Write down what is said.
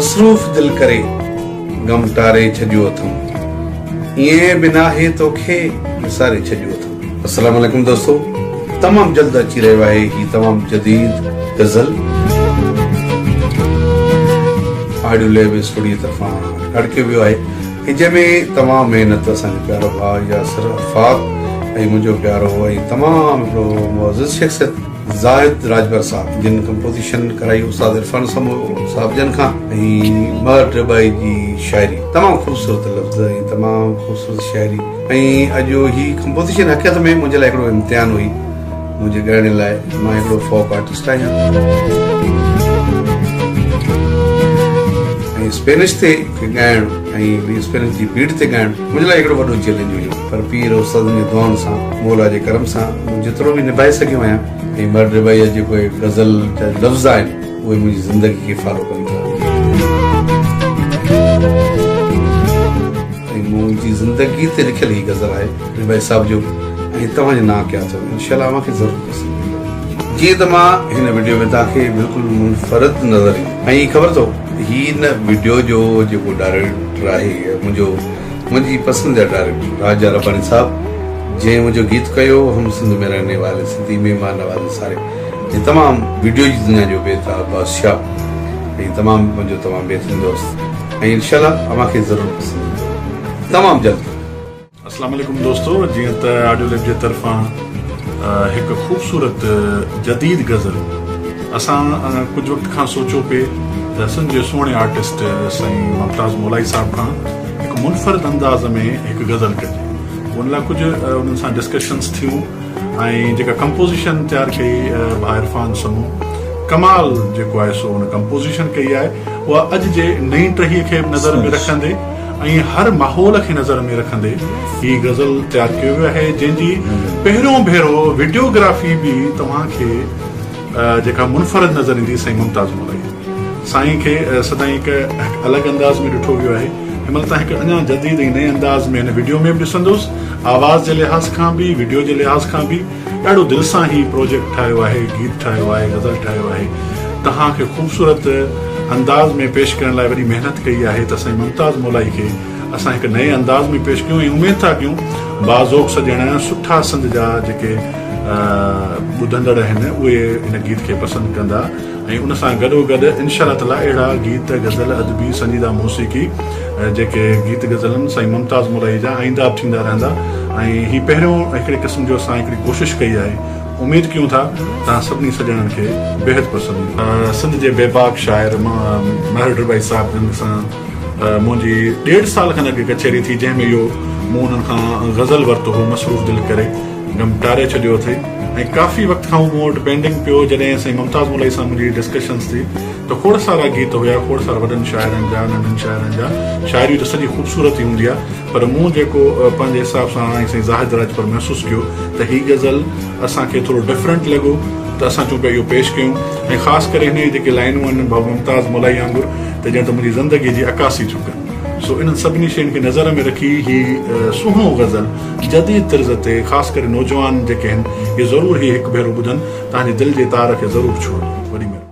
مصروف دل ڪري غم ٽاري ڇڏيو اٿم ائين به ناهي توکي وساري ڇڏيو اٿم. السلام عليڪم دوستو تمام جلد اچي رهيو آهي هي تمام جديد غزل آڊيو ليب اسٽوڊيو طرفان رڪارڊ ڪيو ويو آهي ۽ جنهن ۾ تمام محنت اسان جو پيارو ڀاء ياسر عرفات ۽ منهنجو پيارو ۽ تمام هڪڙو معزز شخصيت زاهد راجبر صاحب جن ڪمپوزيشن ڪرائي استاد عرفان سمو صاحب جن کان ۽ مهر ڊٻائي جي شاعري تمام خوبصورت لفظ ۽ تمام خوبصورت شاعري ۽ اڄ هي ڪمپوزيشن حقيقت ۾ منهنجي لاء هڪڙو امتحان هئي منهنجي ڳائڻ لاء مان هڪڙو فوڪ آرٽسٽ آهيان ۽ اسپينش تي ڳائڻ ۽ اسپينش جي بيٽ تي ڳائڻ منهنجي لاء هڪڙو وڏو چئلينج هيو پر پير استادن جي دعائن سان مولا جي ڪرم سان مون جيترو به نڀائي سگهيو آهيان ۽ مرد ربائي جا جيڪو غزل جا لفظ آهن اهي منهنجي زندگي کي فالو ڪن ٿا ۽ منهنجي زندگي تي لکيل هي غزل آهي ربائي صاحب جو ۽ توهان جي نانء ڪيا اٿو انشاء الله اوهان کي ضرور پسند ايندو. جيئن ته مان هن وڊيو ۾ توهان کي بلڪل منفرد نظر ايندو ۽ خبر اٿو هي هن وڊيو جو جيڪو ڊائريڪٽر آهي منهنجو منهنجي پسنديده ڊائريڪٽر راجا رباني صاحب جنهن منهنجو گيت ڪيو هم سنڌ ۾ رهني والي سنڌي ۾ مان نوازي ساري ۽ تمام وڊيو جي دنيا جو بي تاب بادشاهه ۽ تمام منهنجو تمام بهترين دوست ۽ انشاء الله اوهان کي ضرور پسند ايندو تمام جلد. اسلام عليڪم دوستو جيئن ته آڊيو ليب جي طرفان هڪ خوبصورت جديد غزل اسان ڪجهه وقت کان سوچيو پي ته سنڌ جي سهڻي آرٽسٽ سائين ممتاز مولائي صاحب کان هڪ منفرد انداز ۾ هڪ غزل ڪجي ان لاء ڪجهه انهن سان ڊسڪشنس ٿيون ۽ جيڪا ڪمپوزيشن تيار ڪئي ڀاء عرفان سمون ڪمال جيڪو آهي سو ان ڪمپوزيشن ڪئي آهي اها اڄ جي نئين ٽهي کي به نظر ۾ رکندي ۽ هر ماحول کي نظر ۾ رکندي هي غزل تيار ڪيو ويو آهي جنهن جي پهريون ڀيرو وڊيوگرافي به توهان کي جيڪا منفرد نظر ايندي سائين ممتاز مولائي سائين کي سدائين هڪ الڳ انداز ۾ ڏٺو ويو آهي هن مهل تان هڪ اڃا جديد ۽ نئين انداز ۾ هن وڊيو ۾ به ڏسندوس آواز جي لحاظ کان به وڊيو جي لحاظ کان به ڏاڍو دل سان هي پروجيڪٽ ٺاهيو آهي گيت ٺاهيو آهي غزل ٺاهيو آهي توهان کي خوبصورت انداز ۾ پيش ڪرڻ لاء وڏي محنت ڪئي آهي ته سائين ممتاز مولائي کي اسان هڪ نئين انداز ۾ پيش ڪيون ۽ اميد ٿا ڪيون باذوق سڄڻ سٺا سنڌ جا جيڪي ٻڌندڙ آهن اهي هن گيت کي پسند ڪندا ۽ ان سان گڏو گڏ انشاء الله تعالي اهڙا گيت غزل ادبي سنجيده موسيقي جيڪي گيت غزل آهن سائين ممتاز مولائي جا آئنده به ٿيندا رهندا ۽ هي پهريون هڪڙي قسم جو اسان هڪڙي ڪوشش ڪئي آهي اميد ڪيون ٿا توهان سڀني سڄڻن کي بيحد پسند ايندو. سنڌ جي بيباڪ شاعر مهر ڊرٻائي صاحب جن سان منهنجي ڏيڍ سال کن اڳ ڪچهري ٿي جنهن ۾ اهو مون انهن کان غزل ورتو هو مصروف دل ڪري غم ٽاري ڇڏيو اٿئي ۽ ڪافي وقت کان هو مون وٽ پينڊنگ پيو جڏهن سائين ممتاز مولائي سان منهنجي ڊسڪشنز ٿي ته کوڙ سارا گيت هيا کوڙ سارا وڏن شاعرن جا ننڍن شاعرن جا شاعري ته سڄي خوبصورت ئي هوندي آهي پر مون جيڪو پنهنجي حساب سان ۽ سائين زاهد راڄپر محسوس ڪيو ته هي غزل اسان کي ٿورو ڊفرنٽ لڳو ته اسان چون پيا اهو پيش ڪيون ۽ خاص ڪري هن جي جيڪي لائنون آهن ڀاء ممتاز مولائي وانگر ته ڄڻ ته منهنجي زندگيء جي عڪاسي ٿيون ڪن. سو انهن سڀني شين کي نظر ۾ رکي هي سهڻو غزل جديد طرز تي خاص ڪري نوجوان جيڪي آهن اهي ضرور هي هڪ ڀيرو ٻڌن توهان جي دل جي تار کي ضرور ڇهندو. وڏي مهرباني.